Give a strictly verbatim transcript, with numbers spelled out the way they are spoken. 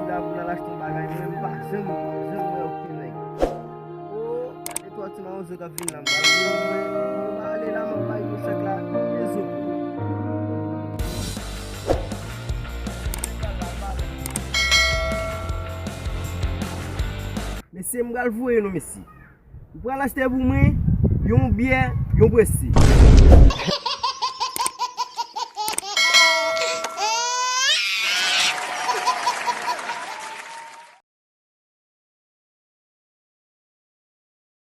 la pou n al achte yon bagay, mwen menm m pa janm, janm wè okenn nèg. O, gade twa ti mawozo k ap vin la, m pral voye yo, mwen, yo pa ale la, m ap bay yo chèk la, e zo. Mesye, m pral voye nou, mesye. Ou pral achte pou mwen yon byè, yon prese.